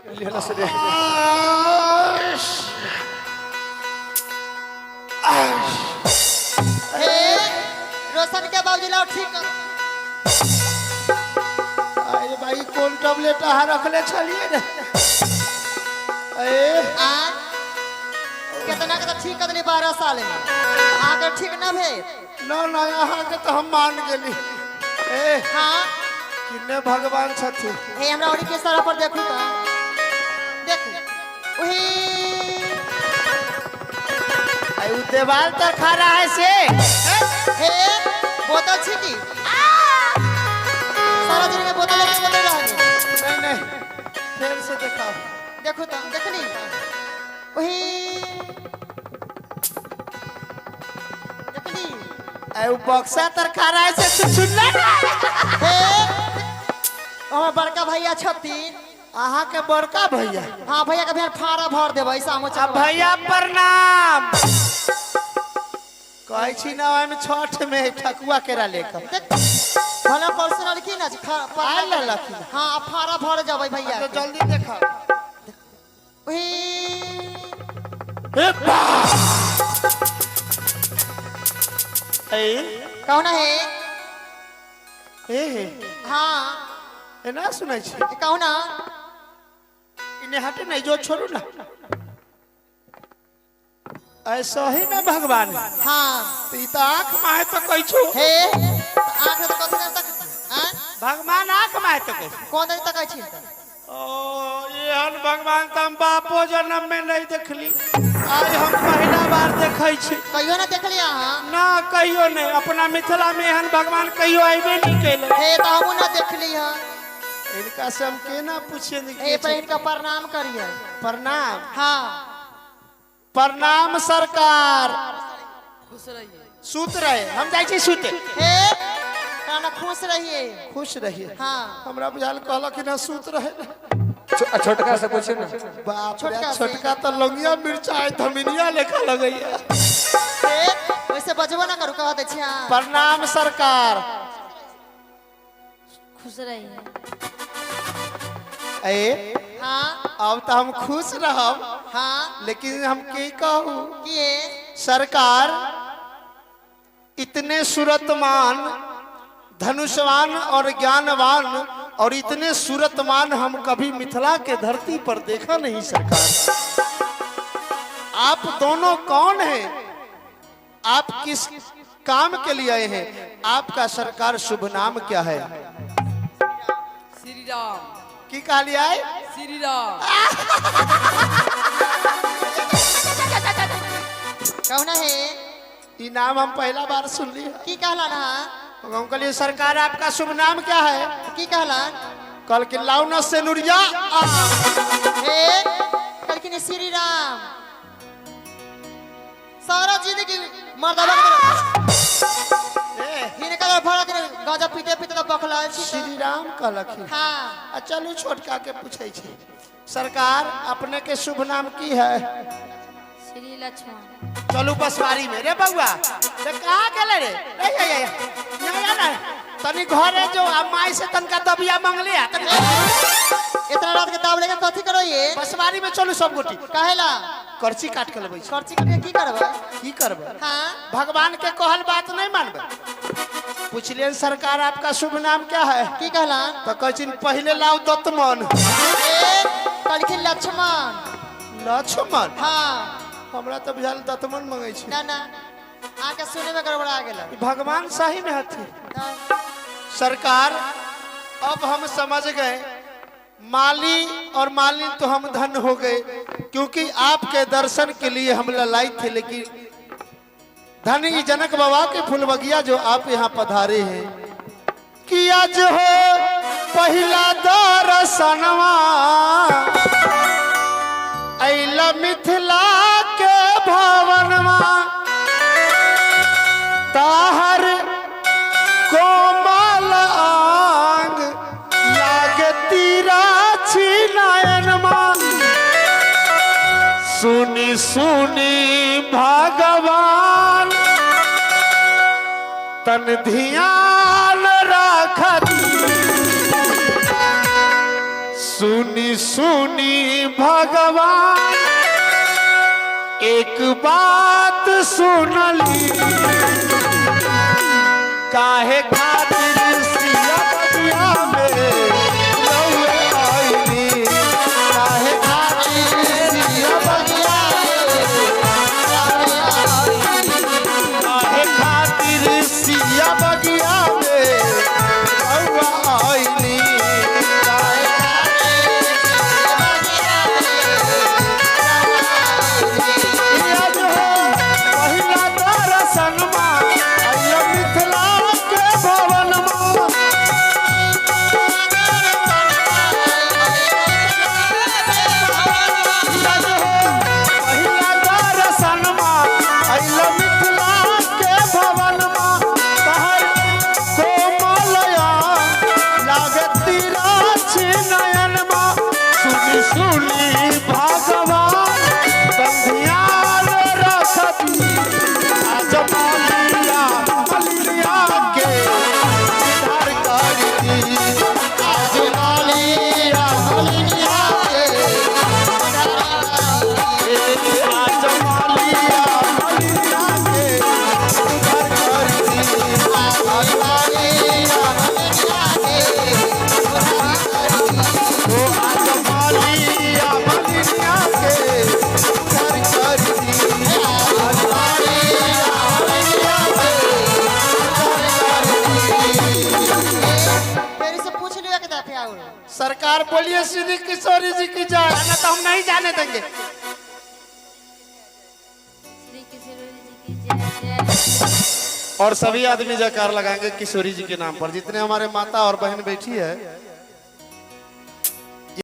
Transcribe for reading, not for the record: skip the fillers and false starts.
लिहलस रे। हे रोशन के बाबूजी लाओ ठीक कर। अरे भाई कोन टैबलेट अहाँ रखले छलियै ने? ए आ केतना के तो ठीक कर देली 12 साल में, अहाँके ठीक न भेल? न न, अहाँके तऽ हम मान गेली। ए हाँ। किन्ने भगवान छथिन? हे हमरा ओरी के सारा पर देखू तो देखू वही। आई उ देवाल तर खड़ा है से। हे बोतल छी की? सारा दिन में बोतल लेके बोतल रह गई। नहीं नहीं, फिर से देखाओ। देखू तो देखनी वही देखनी। आई उ बक्सा तर खड़ा है से छुछुन्ना। हे हमर बड़का भैया छथिन। अहाँ के बड़का भैया? हाँ, भैया के भैया फाड़ा भर देबै सामो। आ भैया प्रणाम कहै छी ना, ओहिमे छठ में ठकुआ केरा लेकर। देख भला परसों लड़की ना आयल लड़की। हाँ, फाड़ा भर जबै भैया तो के। जल्दी देखाओ। वही। ए बा ए। कौन है? ए हे। हाँ। एना सुनै छी। कहू ना। इने हटे नहीं जो, छोड़ू ना, ऐसा ही में भगवान है। हाँ। तो ई तो आँख माहे तो कहै छु। हे तऽ आँख तो कथी तक आँ? भगवान आँख माहे तो कहै छु। कोन दिन तकै छी तऽ? ओ एहन भगवान तऽ हम बापो जन्म में नहीं देखली, आज हम पहिला बार देखै छी। कहियो ना देखली अहाँ? ना, कहियो नहीं। अपना मिथिला में एहन भगवान कहियो अयबे नहीं केले। हे तऽ हमहूँ ना देखली हँ। इनका से हम केना पूछिए? हे पर इनका प्रणाम करिए। प्रणाम। हाँ। प्रणाम सरकार। खुश रहिए। सुत रहे, हम जाइ छी सुते। हे काना खुश रहिए। खुश रहिए। हाँ। हमरा बुझायल कहलक कि ना सुत रहे। छोटका से पूछे ना। बाप रे। छोटका से। छोटका तो लौंगिया मिर्चाई धमिनिया लेखा लगैया। हे वैसे बजबो ना करू, कह दै छी हाँ। प्रणाम सरकार। खुश रहिए। ए हाँ। अब तो हम खुश रहब। हाँ। लेकिन हम की कहू? किए? सरकार, इतने सूरतमान, धनुषवान और ज्ञानवान और इतने सूरतमान हम कभी मिथिला के धरती पर देखा नहीं। सरकार, आप दोनों कौन हैं? आप किस काम के लिए आए हैं? आपका सरकार शुभ नाम क्या है? श्री राम। की कहलिए आए? श्री राम। कहू ना। हे ई नाम हम पहला बार सुन ली। की कहला ना? हम कहलिए, सरकार, आपका शुभ नाम क्या है? की कहला? कल के लाउ ना सेनुरिया आ। हे कहलखिन श्री राम। सारा जिंदगी मर्दाबा के ए, हिनका भरा दिन गांजा पीते पीते तऽ बखलाल छी तऽ। श्री राम कहलखिन। हाँ। आ चलू, छोटका के पूछे छी। सरकार, अपने के शुभ नाम की है? श्री लक्ष्मण। चलू बसवारी में रे बउआ रे, कहाँ गेले रे? रे ये ये यहाँ ना, तनी घरे जो आ माई से तनका दबिया मांगले आ तनी। इतना रात के दाब लेके कथी करो ये? बसवारी में चलू सब गोटी। काहेला? करची काट के लेबै छी। करची काट के की करबै? की करबै? हाँ। भगवान के कहल बात नहीं मानबै। पूछलियन, सरकार, आपका शुभ नाम क्या है? की कहला? तो कहै छिन, पहिले लाउ दतमन। ए कहलखिन लक्ष्मण। लक्ष्मण? हाँ। हमरा तऽ बुझायल दतमन मंगै छै। ना ना, आके सुने में गड़बड़ा गेल। ई भगवान सही में हथी। सरकार, अब हम समझ गए, माली और मालिन तो हम धन हो गए, क्योंकि आपके दर्शन के लिए हम ललायत थे, लेकिन धन ई जनक बाबा के फुलबगिया जो आप यहाँ पधारे हैं कि आज हो पहला दर्शनवा ऐला मिथिला के भवनवा, ताहर कोमल आंग लागती राछी नयनमा, सुनी सुनी भगवान तन ध्यान राखत, सुनी। सुनी सुनी भगवान एक बात सुनली, काहे खातिर सिया बगिया में रउआ आइली, काहे खातिर सिया बगिया में, काहे खातिर सिया बगिया में रउआ आइली, काहे आज हो पहिला दर्शनमा आइल मिथिला के भवनमा। आज हो पहिला दर्शनमा आइल मिथिला के भवनमा, तहर कोमलया लागत राछी नयनमा। सुनी सुनी भगवान बंधियार रखती, आज मालिया मलिया के उद्धार करती, आज मालिया मलिया के, आज मालिया मलिया के उद्धार करती, आज मालिया मलिया के, ओ आज मालिया मलिया के उद्धार करती, आज मालिया मलिया के उद्धार करती। फिर से पूछ लियो एक दफे और। सरकार बोलिए श्री किशोरी जी की जय, ना तो हम नहीं जाने देंगे। श्री किशोरी जी की जय जय। और सभी आदमी जयकार लगाएंगे किशोरी जी के नाम पर, जितने हमारे माता और बहन बैठी है।